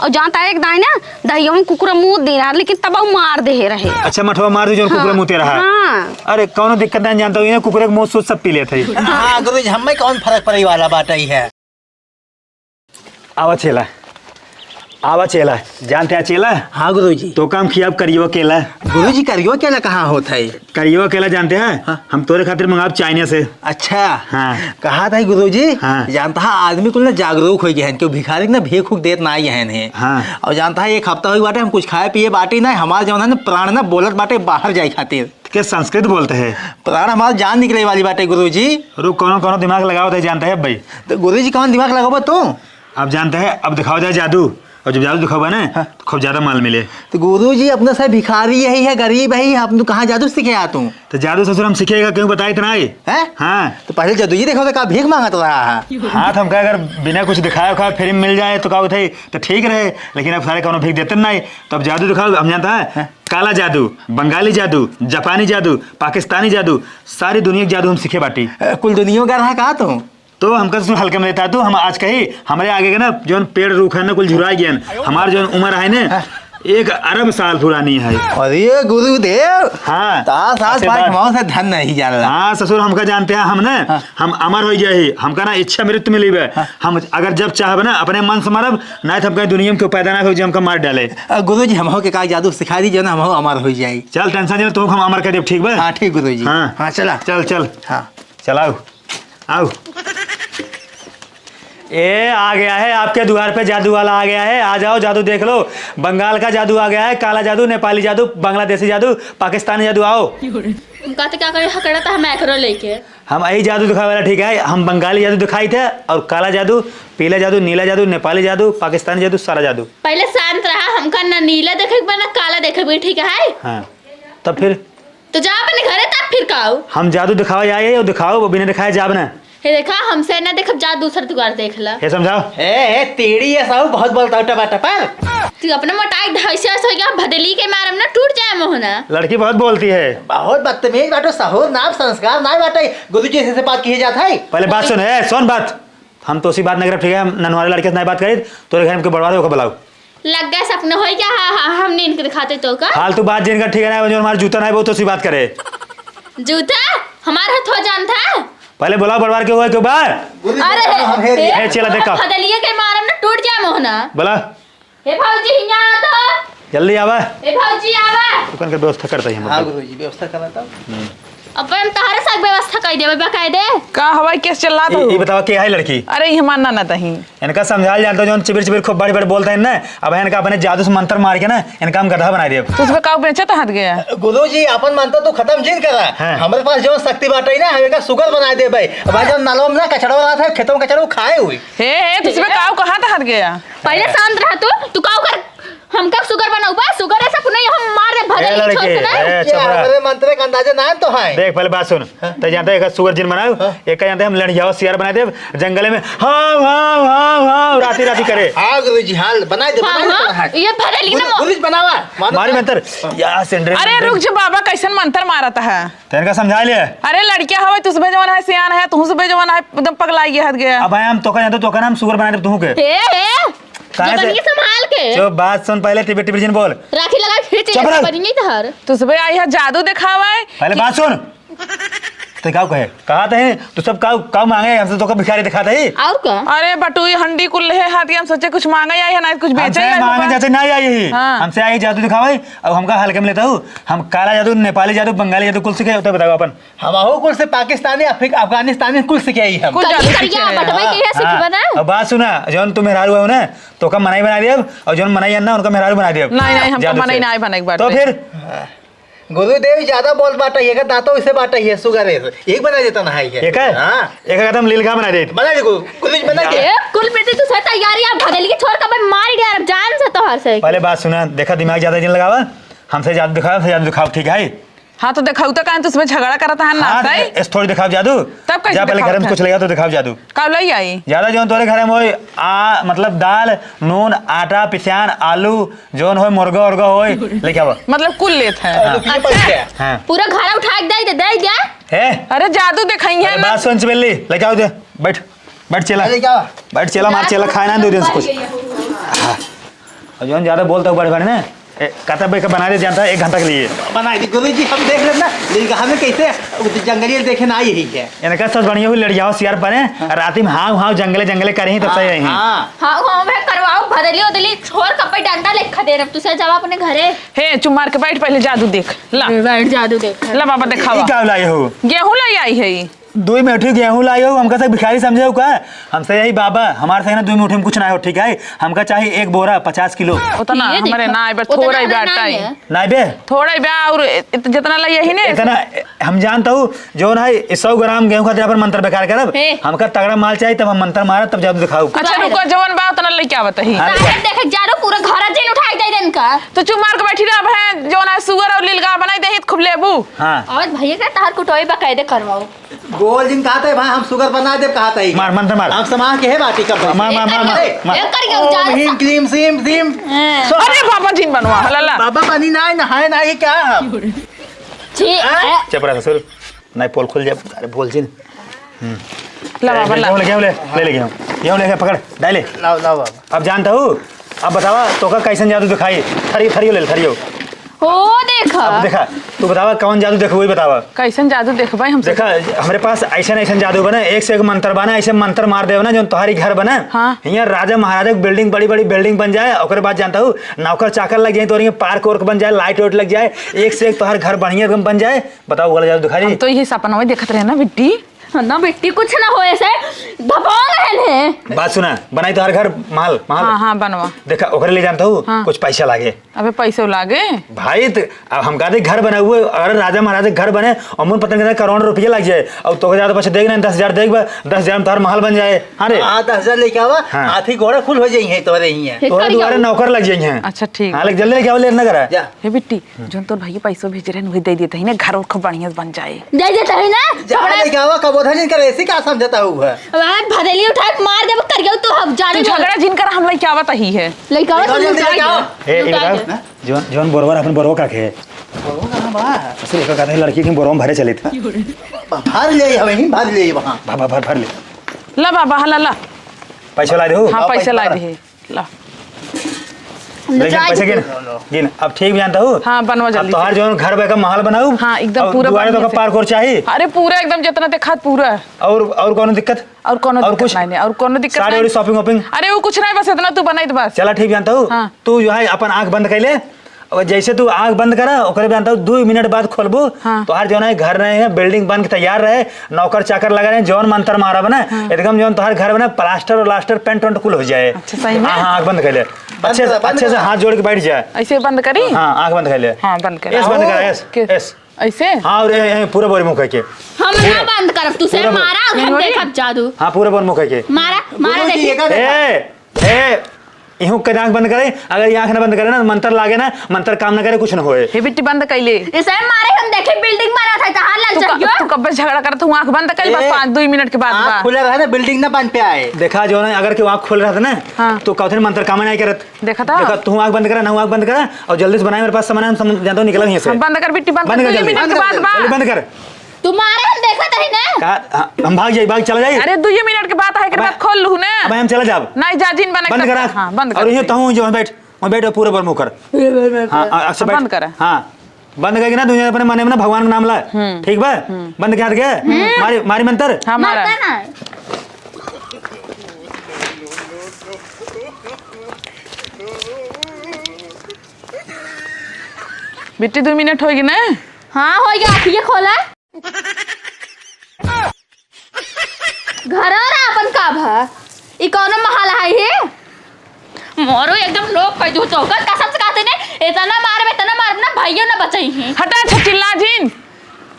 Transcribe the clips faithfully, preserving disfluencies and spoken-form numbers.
और जानता है, एक दाई ना, दहिया में कुकुर मूत दे रहा, लेकिन तब वो मार दे रहे। अच्छा, मठवा मार दे, जौन कुकुर हाँ, मूते रहा। हाँ। अरे, कौनो दिक्कत नहीं, जानता हूँ, ये कुकुर के मूत सूत सब पी लेते हैं। हाँ, गुरुजी, हमें कौन फर्क पड़े वाला बात ही है। आवा चेला, आवा चेला, जानते हैं चेला? हाँ गुरुजी। तो काम खियाब करियो केला। गुरुजी, करियो केला कहाँ होत है? करियो केला जानते हैं? हाँ। हम तोरे खातिर मंगाब चाइना से। अच्छा। हाँ। कहा था गुरुजी, हाँ। जानता है आदमी कुल ना जागरूक हो गए हैं, क्यों भिखारी ना भीख हुक देत ना आई हैं। हाँ। और जानता है एक हफ्ता हुई बाटे हम कुछ खाए पिए बाटी ना, हमार जौन है ना प्राण ना बोलत बाटे बाहर जाए खातिर। के संस्कृत बोलते हैं। प्राण हमार जान निकले वाली बाटे गुरुजी। रुक, कौनो, कौनो दिमाग लगावत है जानते हैं भाई। तो गुरुजी कौन दिमाग लगाबो तू? आप जानते हैं, अब दिखावा जाए जादू, और जब जादू दिखावा ना, हाँ। तो खूब ज्यादा माल मिले। तो गुरुजी, अपने से भिखारी यही है, गरीब है, आप तो कहाँ जादू सीखे आ तू? तो जादू ससुर हम सीखेगा, क्यों बताए इतना ही? हैं? हाँ। तो पहले जादू जी देखो तो का भीख मांगत रहा है। हाँ, तो हमका अगर बिना कुछ दिखाए उखाए फ्री में मिल जाए तो का होता है, तो ठीक रहे, लेकिन अब सारे कौनो भीख देते नहीं। तो अब जादू दिखाओ, हम जानता है, हाँ। काला जादू, बंगाली जादू, जापानी जादू, पाकिस्तानी जादू, सारी दुनिया के जादू हम सीखे बाटी। अ, कुल दुनिया का रहा का तू? तो हमका तू हल्के में लेता तू, हम आज कही, हमरे आगे के ना, जौन पेड़ रूख है ना, कुल झुरा गया। हमार जौन उम्र है ना, हाँ। एक अरब साल पुरानी है। अरे गुरुदेव, हाँ। तास आस अच्छे पास बात। मौत से धन नहीं जाला। हाँ ससुर, हमका जानते हैं हम ना, हाँ। हम अमर हो जाए ही, हमका ना इच्छा मृत्यु मिली बे। हाँ। हम अगर जब चाहब ना, अपने मन से मरब, ना तो हमका दुनिया में क्यों पैदा ना हो, जो हमका मार डाले। अ, गुरुजी, हमहो के का जादू सिखा दीजिए ना, हमहो अमर हो जाए। चल टेंशन नहीं, तुमको हम अमर कर देब, ठीक बे? हाँ, ठीक गुरुजी। हाँ। हाँ, चला। चल, चल। हाँ। चलाओ। आओ। ए, आ गया है आपके द्वार पे जादू वाला, आ गया है। आ जाओ, जादू देख लो। बंगाल का जादू आ गया है, काला जादू, नेपाली जादू, बांग्लादेशी जादू, पाकिस्तानी जादू, आओ। हम कहते क्या करें, हकड़ा था हम एकरो लेके। हम यही जादू दिखावे वाला, ठीक है? हम बंगाली जादू दिखाई थे और काला जादू, पीला जादू, नीला जादू, नेपाली जादू, पाकिस्तानी जादू, सारा जादू। पहले शांत रहा, हमका ना नीला देखे के बा, ना काला देखे के बा, ठीक है? हाँ, तब फिर? तो जा अपने घरे, तब फिर काऊ। हम जादू दिखावे आए हैं, वो दिखाओ, वो बिना दिखाए जाब ना। हे देखा, हमसे ना देखब, जा दूसर दुआर देख ला। हे समझाओ। ए, ए, तेरी ये साहू बहुत बोलता हूँ टपा टपर। तू अपना मोटाई ढाई सौ हो गया, भदली के मारम ना टूट जाए मोहना। लड़की बहुत बोलती है। बहुत बदतमीज बाटो, सहूर नाम संस्कार नाई बाटे। गुरुजी से, से बात किए जात है। पहले बात सुन, ए, सुन बात। हम तोसी बात ना करब, ठीक है? हम ननवारे लड़के से नाई बात करी, तोरे घर में के बड़वारे ओके बुलाओ। लग गए सपने होई क्या? हाँ, हाँ, हम नींद के दिखाते तो का? फालतू बात जिनका ठीक है ना, जो हमारे जूता ना है, वो तो सी बात करे। जूता? हमार हाथ हो जानता है? पहले बुलाओ बड़वार के हुआ क्यों बा? गुरु जी, अरे, हम हे ए, ए, चला देखा। फदलिए के मारम ना टूट जाए मोहना। बोला। हे भौजी, हियाँ आ तो। जल्दी आवा। हे भौजी, आवा। दुकान के व्यवस्था करता ही हम। हाँ गुरु जी, व्यवस्था करता। हम्म। अपन तहरे सब व्यवस्था कर देवे बकायदे। का हवाई केस चल रहा ई, था? ई बतावा के है लड़की? अरे, ये हमार ननद ही। इनका समझाल जानता हूँ, जौन चिबिर चिबिर खूब बड़ बड़ बोलते हैं ना, अब इनका अपने जादू से मंत्र मार के ना, इनका हम गधा बना देब। तो उसमें काऊ बेचत हाथ गया? गुरु जी, अपन मंत्र तो खत्म जिन करा। हाँ। हमारे पास जौन शक्ति बाटे ना, हम इनका सुगर बना देबे। अब जौन नलवा में ना कचरा रहत है, खेतों में कचरा खाए हुई। हे, हे, तो उसमें काऊ कहाँ हाथ गया? पहले शांत रह तू, तू काऊ कर, हमका सुगर बनाऊ बा, सुगर ऐसा कुने हम मार दे, ए भले लड़की, छोड़ के ना। ए क्या, छोकरा। हमारे मंत्र का अंदाजा ना तो है। देख, पहले बात सुन। हाँ। तो जानते हैं, सुगर जिन बनाओ, हाँ। एक का जानते हैं, हम लड़ियावा सियार बना देब, जंगले में हाव, हाव, हाव, हाव, राती, राती करे। हाँ, गुरु जी, हाँ, बना दे, हाँ, बना दे, हाँ, बना दे। ये भले ली ना गुरु, मो- गुरु जी, बनावा, मानो मारी तो। मंत्र, हाँ। या सेंड्रे अरे, मंत्र। रुक जा बाबा, कैसन मंत्र मारत है? तो इनका समझा ले। अरे, लड़किया हवे, तुझ पे जवन है, सियान है, तुझ पे जवन है, एकदम पगलाई गया, हद गया। अब हम तो का जानते, तो का नाम सुगर बना दे, तू के। ए, ए, काहे से? जबनिया संभाल के। चुप, बात सुन पहले, टिबिर टिबिर जिन बोल। राखी लगा, खींच चुप रह। जबनिया तहर। तुझ पे आई है जादू दिखावे। पहले बात सुन। तो का कहे? कहा थे, तू सब का, का मांगे? हमसे तो का भिखारी दिखाते ही। और का? अरे बटुई हंडी कुल है हाथ के, हम सोचे कुछ मांगे आई है ना, कुछ बेचे हमसे आई मांगे होगा। जैसे नहीं आई ही। हाँ। हमसे आई जादू दिखावे, अब हमका हल्के में लेता हूँ। हम काला जादू, नेपाली जादू, बंगाली जादू कुल सीखे होते, बताओ अपन। हम अहो कुल से पाकिस्तानी, अफ्रीका, अफगानिस्तानी कुल सीखे आई हम। कुल जादू करिया सीखे हैं। बटवे के है हाँ। सीखबा ना। अब बात सुना, जौन तू मेहरारू हो ना, तो का मनाई बना देब, और जौन मनाई ना, उनका मेहरारू बना देब। नहीं, नहीं, हम तो जादू मनाई से। ना बने एक बार तो पे। फिर? हाँ। गुरुदेव ज्यादा बोल बाटा, ये का दांतों इसे बाटा, ये सुगर है, एक बना देता ना है ये। एक है? हाँ। एक का तुम लीलका बना दे। बना दे गुरु, गुरु जी बना दे। ए, कुल मिट्टी तू से तैयारी, आप भगली के छोड़ के भाई मार दिया, अब जान से तोहर से। पहले बात सुना, देखा दिमाग ज्यादा जिन लगावा, हमसे जादू दिखाओ, हमसे जादू दिखाओ, ठीक है? हाँ, तो देखाऊ तो काहे तुझमें झगड़ा करत है, हाँ, नाश्ता है? इस थोड़ी दिखाओ जादू। तब कैसे जा पहले घर में दिखाओ कुछ ले आओ तो दिखाओ जादू। का ले आई? ज्यादा जौन तोरे घर में होई, आ, मतलब दाल, नून, आटा, पिसान, आलू, जौन होई, मुर्गा उर्गा होई, लेके आवा। मतलब कुल लेत है। हाँ। रुपये अच्छा। पैसे। हाँ। पूरा घर उठा के दे दे, दे दे। हे? अरे जादू दिखाई है अरे ना। बात सुन चिबेली, लेके आओ दे। बैठ, बैठ चेला। लेके आओ। बैठ चेला, मार चेला, खाए ना दो दिन से कुछ। हाँ। अब जौन ज्यादा बोलता हूँ बड़े बड़े ना, ए, कहता भाई का बना दे जानता है एक घंटा के लिए। बनाई दी गुरुजी, हम देख लेब ना, लेकिन हमें कैसे, वो तो जंगलिया देखे ना आई है क्या? इनका सब बढ़िया हुई लड़ियाओ सियार बने, हाँ। राती में हाव हाव जंगले जंगले करी तब हाँ, सही रही। हाँ। हाँ, हाँ, मैं करवाओ, भदली उदली छोड़, कपड़े डंडा लेखा दे रब, तुसे जावा अपने घरे। हे, चुप मार के बैठ, पहले जादू देख। ला। बैठ, जादू देख। ला बाबा, देखावा। ई का लाई हो? गेहूं लाई आई है ई। दुई मुट्ठी गेहूं लाई हो, हमका से भिखारी समझे हो का? हमसे यही बाबा, हमारे से ना दुई मुट्ठी में कुछ ना हो, ठीक है? हमका चाहिए एक बोरा पचास किलो। उतना ये हमरे देखो, ना आए बा, उतना थोड़ा ही हमरे बाटा ना आई। है। नाई बे? थोड़ा ही बा, और इत-, जितना लाई यही ने। इतना, हम जानता हूँ, जौन है, ई सौ ग्राम गेहूं खातिर अपन मंत्र बेकार करब। हे। हमका तगड़ा माल चाहिए, तब हम मंत्र मारब, तब जादू दिखाऊ। अच्छा, रुको, जवन बा, उतना लइके आवत ही। हाँ, साहेब, देखे, जानो पूरा घर जिन उठाई दे देन का। तो चुप मार के बैठी रह, अब है, जवन है, सुअर और लीलगाय बनाई दे, खूब लेबू। हाँ। और भैया के तहर कुटोई बकायदे करवाओ। बोल जिन कहते हैं, भाई, हम सुअर बना दे, कहते हैं। मार, मंत्र मार। हम समा के है बाटी का भाई। मार, मार, मार, मार, ए, मार। ए, कर गया, ओम जा, हीम क्लीम सीम सीम। हाँ। स्वाहा। अरे बाबा जिन बनवा, हला ला। बाबा बनी ना, नहाए ना, ये क्या है हम? जी, हाँ? ए। चुप रह, ससुर। नहीं, पोल खोल जा। अरे, बोल जिन। हम्म। ला ए, बाबा, ले, ला। गेहूं ले, गेहूं ले, ले, ले गेहूं। गेहूं लेके पकड़, डाले। लाओ, लाओ बाबा। अब जानता हूँ, अब बतावा, तोका कैसन जादू दिखाई? थरी, थरियो ले, थरियो। ओ, देखा। अब देखा, तू बतावा, कौन जादू देखबो, वही बतावा। कैसन जादू देखबा हमसे? देखा, हमरे पास ऐसन, ऐसन जादू बने, एक से एक मंत्र बने, ऐसे मंत्र मार देवे ना, जौन तोहारी घर बने। हाँ। हियाँ राजा महाराजा की building, बड़ी, बड़ी building बन जाए, ओकरे बाद जानता हूँ, नौकर चाकर लग जाए, तोहरी park work बन जाए, light वाइट लग जाए, एक से एक तोहार घर बढ़िया एकदम बन जाए। बताओ, वाला जादू दिखा दी। हम तो यही सपना में देखत रहे ना बिट्टी। हाँ ना बिट्टी, कुछ ना हो ऐसे, धपोंग है ने। बात सुना, बनाई तोहार घर महल, महल। हाँ, हाँ, बनवा। देखा, ओकरे लिए जानता हूँ, हाँ। कुछ पैसा लागे। अबे पैसो लागे? भाई, त-, अब हम कहते घर बना हुए, अगर राजा महाराजा के घर बने, अमुन पता नहीं कितना करोड़ रुपया लग जाए, और तोके ज्यादा पैसा देख नहीं, दस हजार देख बा, दस हजार में तोहार महल बन जाए। हाँ रे। हाँ, दस हजार लेके आवा, हाँ। हाथी घोड़ा कुल हो जाई है तोरे ही है। तोरे दुआरे नौकर लग जाई हैं। अच्छा, ठीक। हाँ, लेकिन जल्दी लेके आवा, लेट ना करा। जा। हे बिट्टी, जौन तोर भैया पैसो भेजे रहे, वही दे देते ही ना, घर और खूब बढ़िया से बन जाए। दे देते ही ना, जा कपड़ा लेके आवा, कबो धन इनकर ऐसी का समझता हुआ है? अब भदेली उठा के मार देबो, कर गयो तो हम जाने तू दो। झगड़ा जिन कर, हम लेके आवत ही है। लेके आवा, लेके आवा, तू जल्दी लुटा लेके आवा। गया। ए, लुटा इधर गया। ना? जौन, जौन बोरवा अपन बोरवा का खे। बोरवा कहाँ बा? असल एक कहते हैं लड़की के बोरवा में भरे चले थे। भर ले, हमें ही भर ले वहाँ। भा, भा, भर, भर ले। ला बाबा, ला, ला। पैसा ला दे हो। हाँ, हाँ, पैसा पैसा ला ला। दे। ला। ले लेकिन जा पैसा जी। गिन, गिन। अब ठीक भी जानता हूँ। हाँ, बनवा अब जल्दी तोहार से। जौन घर बा का महल बनाऊ। हाँ, एकदम अब पूरा दुआरे बढ़िया तो का से। Park और चाही। अरे, पूरा एकदम जितना देखा पूरा। और, और कौनो दिक्कत? और कौनो और दिक्कत कुछ? नहीं, नहीं, और कौनो दिक्कत साड़ी नहीं। वाड़ी shopping वॉपिंग? अरे, वो कुछ नहीं, बस इतना तू बनाई दे बस। चला, ठीक जानता हूँ। हाँ। तू जो है अपन आँख बंद कर ले। और जैसे तू आँख बंद करा, ओकरे बाद तू दुई मिनट बाद खोलबू। हाँ। तोहार जौन है घर रहे हैं, building बन के तैयार रहे, नौकर चाकर लगा रहे हैं, जौन मंत्र मारा बना, हाँ। एकदम जौन तोहार घर बना, plaster और लास्टर, paint वेंट कुल हो जाए। अच्छा, सही में? हाँ, हाँ, आँख बंद कर ले। बंद अच्छे से, कर, बंद अच्छे से कर। हाथ जोड़ के बैठ जाए। ऐसे बंद करी? हाँ, आँख बंद कर ले। हाँ, बंद कर। ऐसे बंद करा, ऐसे, के-, ऐसे। ऐसे? हाँ, और ये, ये पूरा बोरी मुँह करके। हम ना पूरा। बंद करब, तुसे पूरा बोरी। मारा, हम नहीं बोरी? देखब जादू। हाँ, पूरा बोरी मुँह करके। मारा, मारा गुरुजी, देखी। ये का देखा? ए, ए, इहूँ के आँख बंद करे, अगर ये आँख ना बंद करे ना, मंत्र लागे ना, मंत्र काम ना करे, कुछ ना होए। हे बिट्टी बंद कैले। इसे मारे हम देखे building बनत है, तहार लग तू क-, जाइयो। तू कब से झगड़ा करत हूँ, आँख बंद कैले, बस ए, पाँच, दुई मिनट के बाद आँख बा। खुले रहे ना, building ना बन पे आए। देखा जो ना, अगर केहू आँख खोले रहत ना, हाँ। तो कहते मंत्र काम नहीं करत। देखा था? देखा, तू आँख बंद करा, ना आँख बंद करा, और जल्दी से बनाए, मेरे पास सामान है, हम सम-, जानता हूँ, निकल यहाँ से। हम बंद कर बिट्टी, बंद बंद कर, कर, दुई जल्दी। मिनट के बाद बा। जल्दी बंद कर। तुम्हारे हम देखत हई ना। का, हाँ, हम भाग जाई, भाग, चला जाई। अरे, दुइये मिनट के बात है, एकरे अबे, बाद खोल लूँ ना। अबे, हम चला जाब। नहीं, जा, जिन बना बंद के करा। हाँ, बंद और कर। ये तहूँ जो है, बैठ, वहाँ बैठ, पूरा पर मुँह कर। हाँ, आ, अच्छा, बैठ। बंद करा। हाँ, बंद करके ना, दुनिया अपने मने में ना भगवान का नाम ला। हम्म। ठीक बा? हम्म। बंद कर के। हम्म। मारी, मारी मंत्र। हाँ, मारा। मरता ना। बिट्टी, दुई मिनट होइगी ना? हाँ, होइगी, आँखिए खोला। घर और आपन का भा? ई कौनो महल है हे? मोरो एकदम लोग कह दू तो ओकर कसम से कहते ने, इतना मार में, इतना मार में ना भैया ना बचाई हैं। हटा, अच्छा चिल्ला जिन।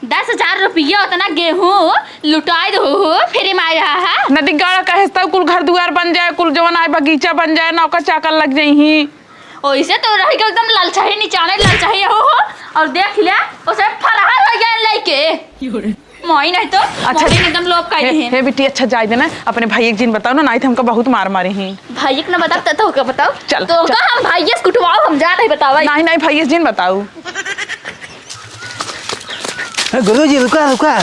दस हजार रुपया उतना गेहूं लुटाई दो हो, फ्री में आया है। नदी गाड़ा कहे तब कुल घर दुआर बन जाए, कुल जवन आए बगीचा बन जाए, नौकर चाकर लग जाई ही। ओइसे तो रह के एकदम ललचाही निचाने ललचाही हो, हो। और देख लिया, उसे फरहार हो गया लइके। माई नहीं तो, अच्छा, माई एकदम लोभ का हे, ही है। हे बिट्टी, अच्छा जाए देना, अपने भाई एक जिन बताओ ना, नहीं तो हमका बहुत मार मारे ही। भाई एक ना बता, तो, तो का बताओ? चल, तो चल। का हम भाई से कुटवाओ, हम जा नहीं बतावा। नहीं, नहीं, भाई एक जिन बताओ। ए, गुरुजी, रुका, रुका।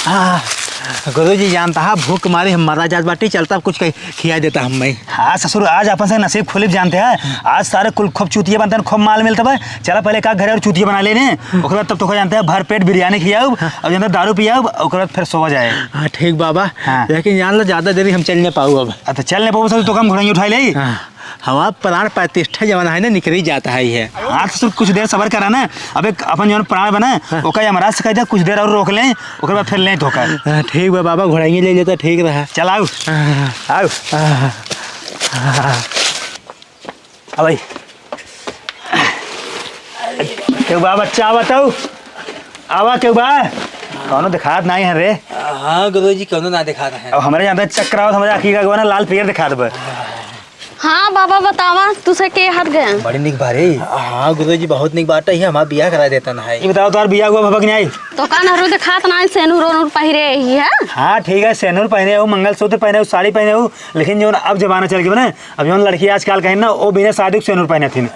हाँ, गुरुजी, जानता है, भूख मारे हम मरा जात बाटी, चलता कुछ कहीं खिया देता हम मैं। हाँ ससुर, आज अपन से नसीब खुलिब जानते हैं। आज सारे कुल खूब चूतिया बनते हैं, खूब माल मिलता है। चला पहले का घरे और चूतिया बना लेने, ओकर बाद तब तो जानते हैं भर पेट बिरयानी खियाउब, हाँ। और जानते हैं दारू पियाउब, ओकर बाद फिर सोवा जाए। हाँ, ठीक बाबा। हाँ। लेकिन जान लो, ज्यादा देरी हम चल नहीं पाऊ अब। अच्छा, चल नहीं पाऊ ससुर, तो हम घोड़ाई उठाई ले। हाँ। हमार प्राण प्रतिष्ठा जवन है ना, निकरी जाता है ये। हाँ, तो कुछ देर सबर करा ना। अब एक अपन जवन प्राण बना, हाँ। ओका यमराज से कह दे, कुछ देर और रोक लें, ओकर बाद फिर लें धोखा। हाँ, ठीक बा बाबा, घोड़ाइए ले लेता, ठीक रहा। चल, आओ। हाँ। आओ। हाँ। अब भाई, केहू बा बच्चा, बताओ। आवा, केहू बा? कौनो दिखात नहीं है रे। हाँ गुरुजी, कौनो ना दिखात है। अब हमरे यहाँ पे चक्कर आवत, हमरे आँखी का अगवा ना लाल पियर दिखात बा। हाँ बाबा, बतावा, तुसे के हाथ गए? बड़ी निक बारे। हाँ गुरुजी, बहुत निक बात है, हमार बियाह करा देता ना है। ये बताओ, तोहार बियाह हुआ भबक नहीं आई? तो का नहरू दिखात ना है, सेनुर ओनुर पहिरे ही है? हाँ ठीक है, सेनुर पहने हो, मंगलसूत्र पहने हो, साड़ी पहने हो, लेकिन जौन अब जमाना चल गया ना, अब जौन लड़की आजकल कहीं ना, वो बिना शादी के सेनुर पहने थी।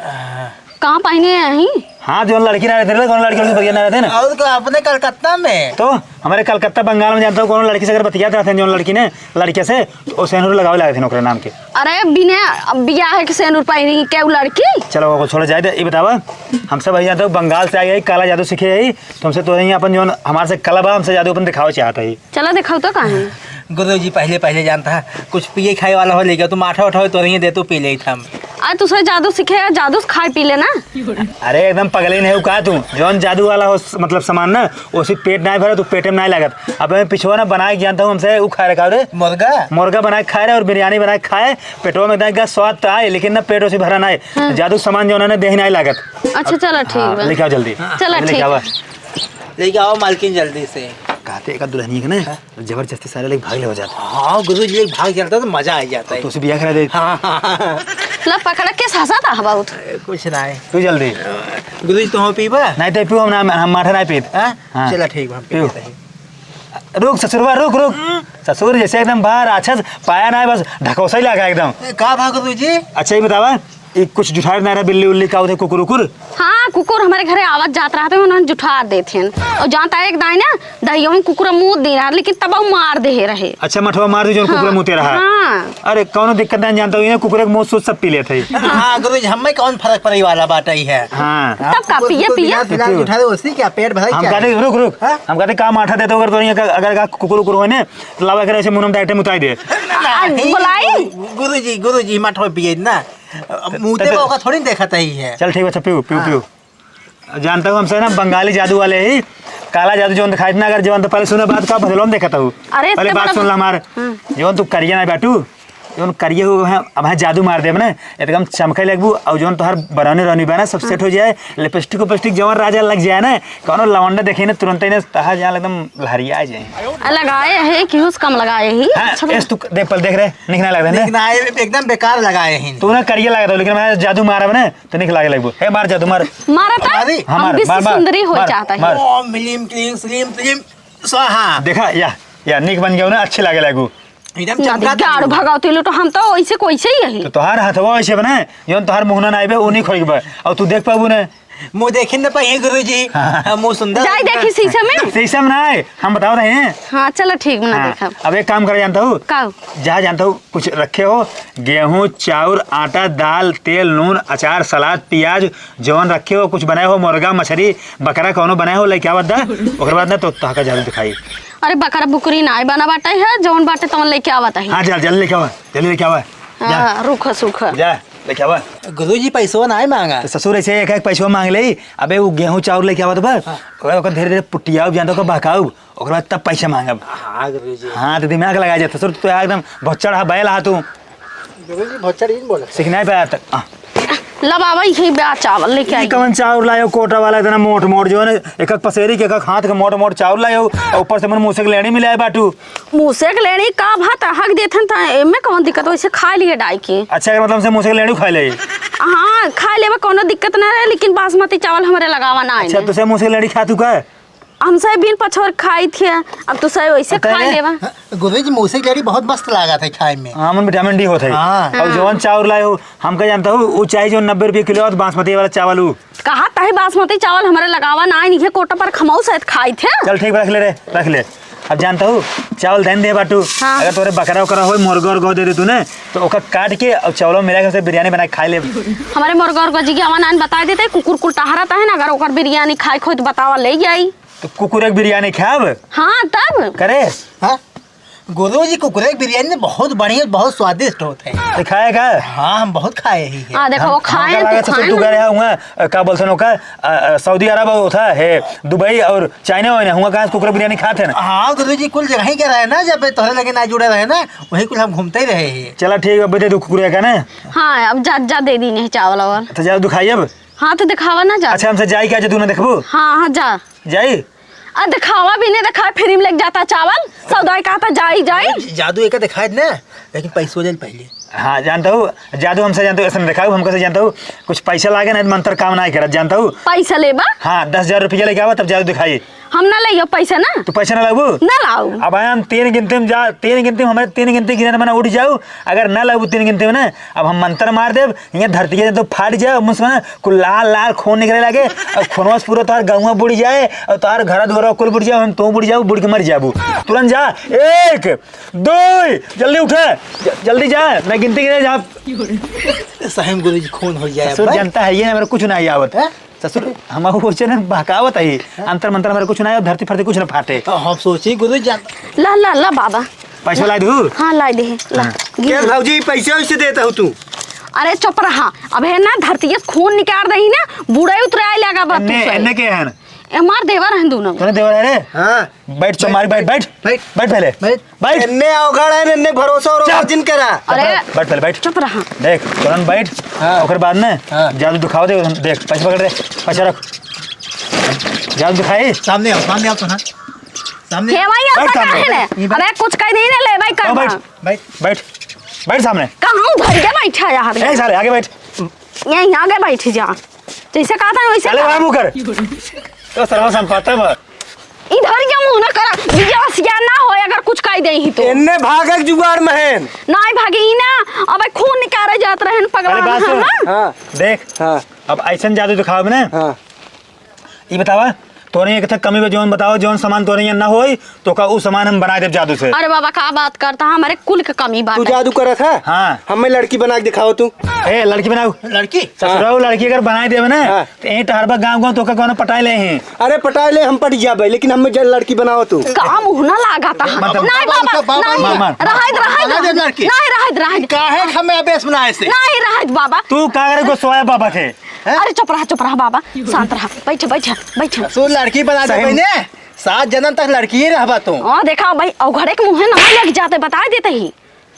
कहाँ पहने आई? हाँ, जौन लड़की ना रहते ना, कौन लड़की, लड़की बगिया ना रहते ना। और तो अपने कलकत्ता में। तो हमारे कलकत्ता, बंगाल में जानता हूँ, कौन लड़की से अगर बतियात रहते हैं, जौन लड़की ने, लड़के से, तो सेनुर लगावे लागत है ओकरे नाम के। अरे, बिना बियाह के सेनुर पहिरी के उ लड़की? चलो, वो छोड़ो, जाए दे। ये बतावा, हमसे भाई जानता हूँ, बंगाल से आई है, काला जादू सीखे है, तुमसे तो नहीं, अपन जौन हमारे से कला बा, हमसे जादू अपन दिखावे चाहता है। चला देखाउ तो काहे? गुरुजी, पहिले पहिले जानता है, कुछ पिए खाए वाला हो लेके, तू माठा उठा हो, तोरे ही दे, तू पी लेत हम। आ, तुसे जादू सीखे, जादू से खाए पी लेना। अरे, एकदम पगले नहीं हो का तू? जौन जादू वाला हो, स-, मतलब सामान ना, उसी पेट नहीं भरा, तू पेटे में नहीं लागत। अब मैं पिछुआ ना बना के जानता हूँ, हमसे उ खा रहे, का रे? मुर्गा? मुर्गा बना के खाए रहे और बिरयानी बना के खाए, पेटवा में एकदम का स्वाद तो आए, लेकिन ना पेट उसी भरा नहीं। हाँ। जादू सामान जो उन्होंने देह नहीं लागत। अच्छा, चलो, ठीक हाँ, बा। लेके आओ जल्दी। चलो, लेके ठीक। आओ। लेके आओ मालकिन जल्दी से। कहते एक दुल्हनिया के ना, हाँ। जबरदस्ती सारे लोग भाग ले हो जाते। हाँ, गुरुजी, एक भाग चलता तो मजा आ जाता है। तो उसे बियाह करा दे। हाँ, हाँ, हाँ। ला पकड़ के हंसा था बहुत। अरे, कुछ ना है। तू जल्दी। गुरुजी, तुम पीबा? नहीं तो पीऊ हम ना, हम माठा नहीं पीत। हाँ? हाँ। चला ठीक बा, हम पी पीऊ। लेते हैं। रुक ससुरवा, रुक, रुक। हम्म। ससुर जैसे एकदम बाहर अच्छा से पाया ना है, बस ढकोसा ही लगा एकदम। ए, का भा गुरुजी? अच्छा, ये बतावा, ई कुछ जुठार ना रहा, बिल्ली उल्ली का उधर कुकुर उकुर? हाँ, कुकुर हमारे घरे आवत जात रहते हैं, उन्होंने जुठार देते हैं। और जानता है, एक दाई ना, दहिया में कुकुर मूत दे रहा, लेकिन तब वो मार दे रहे। अच्छा, मठवा मार दे, जो हाँ, कुकुर मूते रहा। हाँ। अरे, कौनो दिक्कत नहीं, जानता हूँ, इन्हें कुकुर के मूत सूत सब पी लेते हैं। हाँ, गुरुजी, हमें कौन फर्क पड़े वाला बात ही है। हाँ। हाँ, तब का कुकुर, पिए, कुकुर पिए। बिना, बिना जुठारे उसी क्या पेट भरे हम क्या कहते, है? रुक, रुक। हाँ? हम कहते, काम आठा देते, अगर तो नहीं, अगर का कुकुर उकुर होने, तो लावा करे ऐसे मुंह में डायरेक्ट मुताई दे। आ, नहीं, बुलाई? गुरुजी, गुरुजी, मठवा पिए ना। अब मुँह ते, ते, ओका थोड़ी देखत ही है। चल ठीक बा, अच्छा, पीऊ, पीऊ, हाँ। पीऊ। जानता हूँ हमसे ना बंगाली जादू वाले ही, काला जादू जौन दिखाई ना, अगर जौन तो पहले सुने बात का बदलवा में देखता हूँ। अरे, पहले इतने बात बड़ा सुन ला हमार। हम्म। जौन तू करिया ना बाटू, जौन करिया हो, अब है जादू मार देब ना, एकदम चमके लगबू, और जौन तोहर बरौनी रौनी बा ना, सब हाँ। सेट हो जाए, लिपस्टिक उपिस्टिक जौन राजा लग जाए ना, कौनो लवंडा देखे ना, तुरंत ही ना, तहा जान एकदम लहरिया जाए। आ, लगाए है, केहू से कम लगाए ही। हाँ, अच्छा एस तू देख, पहले देख रहे, निक ना लग रहे ने? निक ना, ये एकदम बेकार लगाए ही। तू ना करिया लगा दो, लेकिन मैं जादू मारब ना, तो निक लागे लगबो। हे, मार जादू, मार। मारा था? अरे। हाँ, हम मार, भी मार, मार, सुंदरी हो मार, चाहता है। मार। ओम ह्लीं क्लीं श्रीं श्रीं स्वाहा। देखा, या, या, निक बन गयो ना, अच्छे लागे लगू। एकदम ना चमका दे, गाड़ था। भगाओ, तू लो तो हम तो वैसे को वैसे ही है। तो तोहार हथवा वैसे बने, जौन तोहार मुहना ना आइबे, ऊ निक होइबे। और तू देख पाबू ना, मुँह देखिन न पाई गुरुजी। हाँ। हाँ, मुँह सुंदर जाई होगा। देखी शीशे में। शीशे में ना है, हम बताओ रहे हैं। हाँ, चलो ठीक, मैं ना हाँ, देखब। अब एक काम करे जानता हूँ? का? जहाँ जानता हूँ, कुछ रखे हो, गेहूँ, चाउर, आटा, दाल, तेल, नून, अचार, सलाद, प्याज, जौन रखे हो, कुछ बनाए हो, मुर्गा, मछरी, बकरा कौनो बनाए हो, लेके आवत दा, ओकर बाद ना तो तहका जादू दिखाई। अरे बकरा बुकरी ना बना बाटे है, जौन बाटे तौन लेके आवत है। हाँ, जल्दी, जल्दी लेके आवा, जल्दी लेके आवा। जा। हाँ, रुख सुख। जा। लेके आवा। गुरुजी, पैसवा नाहीं माँगा। तो ससुर ऐसे एक एक पैसवा माँग ले। अबे, वो गेहूँ चाउर लेके आवत बा। हाँ। ओकरा, ओकर धीरे धीरे पुटियाउब, जानता ओकर बहकाउब, ओकर बाद तब पैसा माँगब। हाँ, गुरुजी। हाँ, तो दिमाग लगा जा ससुर, तू तो एकदम भोचड़ हा, बैल हा तू। गुरुजी, भोचड़ ही बोला। सीख नहीं पाया तक। हाँ। लब आवा, यही बा चावल लेके ई आई। कौन चाउर लायो, कोटा वाला इतना मोट मोट, जो है ना, एक एक पसेरी के, एक एक हाथ के मोट मोट चाउर लायो, और ऊपर से मन मूसे के लेड़ी मिलाए बाटू। मूसे के लेड़ी का भात हक देथन त एमे कौन दिक्कत, वैसे खा लिए डाई के। अच्छा, मतलब से मूसे के लेड़ी खा ले? हाँ, खा लेबा, कोनो दिक्कत ना रहे, लेकिन बासमती चावल हमरे लगावा ना अच्छा, आइने। तो से मूसे के लेड़ी खा तू का? हमसे बिन पछोर खाई थे, अब तो से वैसे खा लेबा। हाँ, गुरुजी, मूसे के लेड़ी बहुत मस्त लागत है खाए में। हाँ, मन विटामिन डी होत है। हाँ। और जवन चाउर लाए हो, हमका जानता हूँ, वो चाहे जो नब्बे रुपये किलो और बासमती वाला चावल हो। कहा तही बासमती चावल हमरे लगावा ना आइने, कोटा पर खमऊ सहित खाई थे। चल ठीक बा, रख ले रे, रख ले। अब जानत हू, चावल धइन दे बाटू, हाँ। अगर तोरे बकरा उकरा होई, मुर्गा उर्गा दे दे तू ने, तो ओका काट के और चावल में मिला के उसे बिरयानी बना के खाई ले। हमरे मुर्गा उर्गा जी के हवा नान बताइ देते, कुकुर कुल टहरत है ना, अगर ओकर बिरयानी खाए खोई तो बतावा ले जाई। तो कुकुर एक बिरयानी खाब? हाँ, तब। करे? हाँ? गुरुजी, कुकुरे के बिरयानी ना बहुत बढ़िया, बहुत स्वादिष्ट होत है। तो खाए का? हाँ, हम बहुत खाए ही है। हाँ, देखो, हम, वो खाए हमका तो लागत है, खाए तू ना। गए हुआ, अ, का बोलते हैं ओका, अ, अ, सऊदी अरब होत है, दुबई और चाइना वाइना, हुआ कहाँ से कुकुरे बिरयानी खाते हैं ना? हाँ, गुरुजी, कुल जगह ही के रहे ना, जब तोहरे लगे ना जुड़े रहे ना, वहीं कुल हम घूमते ही रहे हैं। चला ठीक है, अब दे दो कुकुरे का ना। हाँ, अब जा, जा दे दी नहीं चावल वावल। तो जाओ दिखाई अब। हाँ, तो दिखावा ना जा। अच्छा, हमसे जाई क्या जो तू ना देखबू? हाँ, हाँ, जा। जाई? आ, दिखावा भी नहीं दिखाए, फ्री में लेके जाता चावल, सौदाई कहता जाई, जाई। जादू एका दिखाए ना, लेकिन पैसो दे पहले। हाँ, जानत हू, जादू हमसे जानत हू, ऐसा नहीं दिखाऊ, हमको से जानत हू, कुछ पैसा लागे ना, मंत्र काम ना करत, जानत हू। पैसा लेबा? हाँ, दस हजार रुपया लेके आवा, तब जादू दिखाई। हम ना लेइयो पैसा ना। तू पैसा ना लाबू? ना लाऊ। अब हम तीन गिनती में जा, तीन गिनती में, हमारे तीन गिनती गिने में ना उठ जाऊ, अगर ना लाबू तीन गिनती में ना, अब हम मंत्र मार देब, यहाँ धरती के तो फाट जाए, मुँह से ना कुल लाल लाल खून निकले लगे, और खूनवा से पूरा तोहार गौवा बुड़ जाए, और तोहार घर दुआरा कुल बुड़ जाए, हम तो बुड़ जाऊ, बुड़ के मर जाबू। तुरंत जा, एक, दो, जल्दी उठे, ज-, जल्दी जा, मैं गिनती गिने जा। सही में गुरुजी खून हो जाए ससुर, भाई। जनता है ये ना, मेरे कुछ नहीं आवत। हैं? ससुर, हम वो चैनल बहकावत है, हैं? अंतर मंतर मेरे कुछ नहीं आवत, धरती फरती कुछ ना फाटे। तो हम सोची गुरुजी जान ला, ला, ला बाबा। पैसा लाई दू? हाँ, लाई दे, ला, हाँ। गिन। क्या भौजी, पैसे वैसे देता हूँ तू? अरे चुप रहा, अब है ना धरती से खून निकाल रही ना, बुढ़ाई उतराए लगा बात एन्ने, तुझसे। एन्ने के है ना? ए, हमार देवर हैं दोनों। तोरे देवर है रे? हाँ। बैठ, चुप मारी, बैठ, बैठ। बैठ। बैठ पहले। बैठ। बैठ। एन्ने अवघड़ है, एन्ने भरोसा और चुप। जिन करा। अरे, बैठ पहले, बैठ। चुप रहा। देख, तुरंत बैठ। हाँ। ओकर बाद में हाँ। जादू दिखावा दे, देख, पैसा पकड़ रे, पैसा रख। जादू दिखाई। सामने आओ, सामने आओ तो ना। सामने हे भाई, बैठ ऐसा सामने। काहे ने? ये बैठ। अरे, कुछ कह नहीं ना ले भाई, कर आओ, बैठ। भाई। बैठ। बैठ सामने। कहाँ उधर के बैठा यार? ए, साले, आगे बैठ। यहीं आगे बैठ जा। जैसे कहा था वैसे चले कर। वहाँ मुँह कर। तो सरवा संपाता बा। इधर के मुँह ना करा। बियाह सियाह ना होए, अगर कुछ कह दे ही तो। एन्ने भागक जुगाड़ में है। नाहीं भागी ना। अबे खून निकाले जात रहे हैं पगला अरे बात में, सुन। हाँ? हाँ। देख। हाँ। अब ऐसन जादू दिखाओ ना। हाँ। ई बतावा, तोरे एक ठे कमी बा, जौन बतावा, जौन सामान तोरे यहाँ ना होई, तो का ऊ सामान हम बनाए देब जादू से। अरे बाबा, का बात करता है? हमारे कुल के कमी तू बाटे। जादू करत है? हाँ। हमें लड़की बना के दिखाओ तू। ए, लड़की बनाऊ। लड़की? ससुराऊ, हाँ। लड़की अगर बनाए देबे ना, हाँ। तो यहीं टहरबा गाँव गाँव तो का कौनो पटाए ले हैं। अरे पटाए ले, हम पट जाबे, लेकिन हमें जल लड़की बनाओ तू। का मुँह ना लागता है। मत, मत। नहीं बाबा, बाबा, नहीं। मार, मार। रहत, रहत, बना दे लड़की। नहीं, रहत, रहत। काहे हमें अबेस बनाए से? नहीं रहत बाबा। तू का करे गोसवाया बाबा के? हैं? अरे चुप रहा, चुप रहा बाबा, शांत रहा, बैठ, बैठ, बैठ। तू लड़की बना दे सही में। बहने, सात जन्म तक लड़की ही रहबा तू। हाँ, देखा भाई, अवघड़े के मुँहे ना लग जाते, बता देते ही।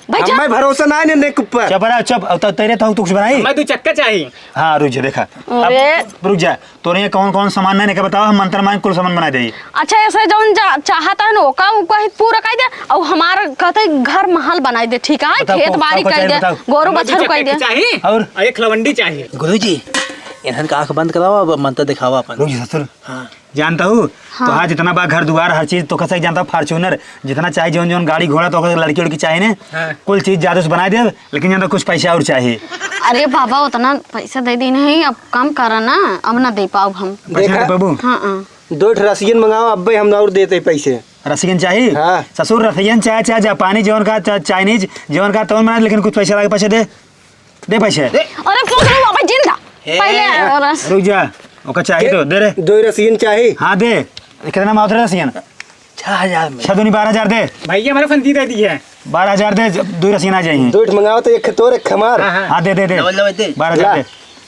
भाई जा। हमें भरोसा ना है ने, नेक ऊपर। चुप रहा, चुप, अब तो तेरे तो तू कुछ बनाई। हमें दो चक्का चाहिए। हाँ, रुक जा, देखा। अरे। अब रुक जा, तोरे ये कौन कौन सामान नहीं, बताओ, हम मंत्र मांग कुल सामान बना दे। अच्छा, ऐसे जौन जा-, चाहता है ना, ओका, ओका ही पूरा कह दे, और हमार कहते घर महल बनाई दे, ठीक है? बताओ, खेत कौन, बाड़ी कौन कह चाहिए, दे, बताओ। गोरू हमें दो बछरू कह चक्का दे। चाहिए। और? और एक लवंडी चाहिए। गुरुजी, इन्हन का आँख बंद करावा, अब मंत्र दिखावा अपन। रुक जा ससुर। हाँ। जानता हूँ, हाँ। तोहार जितना बा घर दुआर, हर चीज तो कैसे जानता हूँ, Fortuner, जितना चाहे, जौन जौन गाड़ी घोड़ा, तो लड़की उड़की चाहे ने, हाँ। कुल चीज जादू से बनाए दे, लेकिन जानता कुछ पैसा और चाहे। अरे बाबा, उतना पैसा दे दी नहीं, अब कम करा ना, अब ना दे पाउब हम। पैसा देखा? दे पाबू? हाँ, हाँ। दो ठो रसियन मंगाओ, अब्बे हम और देते पैसे। रसियन चाही? हाँ। ससुर, रसियन चाहे, चाहे जापानी जौन का, चाहे Chinese जौन का, तौन बना, लेकिन कुछ पैसा लागे, पैसे दे। दे पैसे। दे। अरे, पकड़ो बाबा, जिंदा। ए। पहले, अरे। रुक जा, ओका चाही तो, दे रे। दो रसियन चाही। हाँ, दे। कितना में आवत रे रसियन? छह हजार में। छह दूनी बारह हजार दे। भैया, हमारे फंदी दे दी है। बारह हजार दे, जब दो रसियन आ जाएंगे। दो ठो मंगाओ तो एक तोर, एक हमार। हाँ, हाँ। हाँ, दे, दे, दे। लो, लो, दे। बारह हजार ला। दे।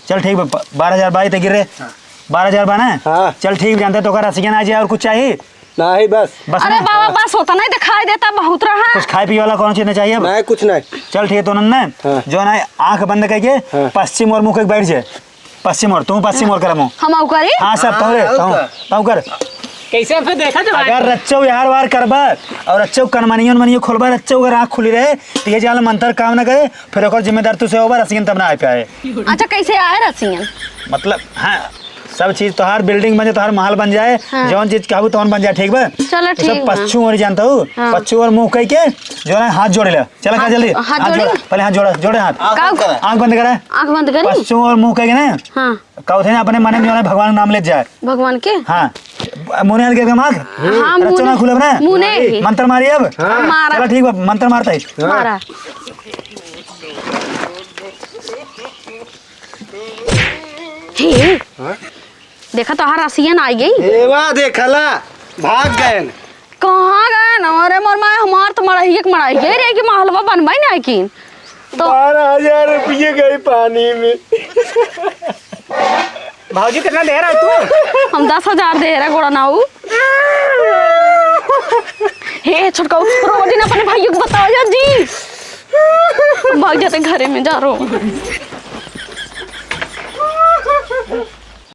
चल, ठीक बा, ब-, बारह हजार बाई ते गिर रे। हाँ। बारह हजार बा ना? हाँ। चल ठीक, जानते तो का रसियन आ जाए और कुछ चाहिए? नहीं, बस। बस अरे ना? बाबा, हाँ। बस होता नहीं दिखाई देता, बहुत रहा। कुछ खाए पिए वाला कौन चीज नहीं चाहिए अब? नहीं, कुछ नहीं। चल ठीक है, तो नन्ना, हाँ। जो ना आँख बंद करके हाँ। पश्चिम और मुँह के बैठ जाए। पश्चिम और, तू पश्चिम और कर मुँह। हम आऊ करी? हाँ, सब हाँ, तोहरे, आऊ तू, का? तू कर। कैसे फिर देखा जब अगर रच्चो यार वार करबा और रच्चो कनमनियो उनमनियो खोलबा, रच्चो अगर आँख खुली रहे, तो ये जान मंत्र काम ना करे, फिर ओकर जिम्मेदार तू से होबा, रसियन तब ना आ पाए। अच्छा, कैसे आए रसियन? मतलब, हाँ, सब चीज तोहार building बन जाए, तोहार महल बन जाए, हाँ। जौन चीज कहबू तौन बन जाए, ठीक बा? चलो, तो सब ठीक बा। पश्चिम ओर जानता हूँ, हाँ। पश्चिम ओर मुँह कह के जो है हाथ जोड़े ले। चला का हाथ, जल्दी? हाथ हाथ जोड़ी? जोड़ा, पहले हाथ जोड़ा, जोड़े हाथ। आँख का बंद करा। आँख बंद करा। आँख बंद करी? पश्चिम ओर मुँह कह के ना, हाँ। का होते ना अपने मन में जो है भगवान का नाम ले जाए। भगवान के? हाँ। अ, मुने आन के मार। हाँ, रचो ना मुने। खुलब ना। मुने ही। मंत्र मारी अब। हाँ। मारा। चला ठीक बा, मंत्र मारता है। हाँ। मारा। हे। हाँ? देखा तोहार रसियन आई गई। एवा देखला, भाग गए। कहाँ गए न? अरे मोर माय, हमार तो मड़ाइए के मड़ाइए रे कि महलवा बनवाई ना किन। तो बारह हजार रुपये गए पानी में। भाऊजी, कितना दे रहा है तू? हम दस हजार दे रहा गोड़ा नाऊ। हे छोटका, रो दिन अपने भाइयों को बताओ यार जी। भाग जाते घरे में जा रो।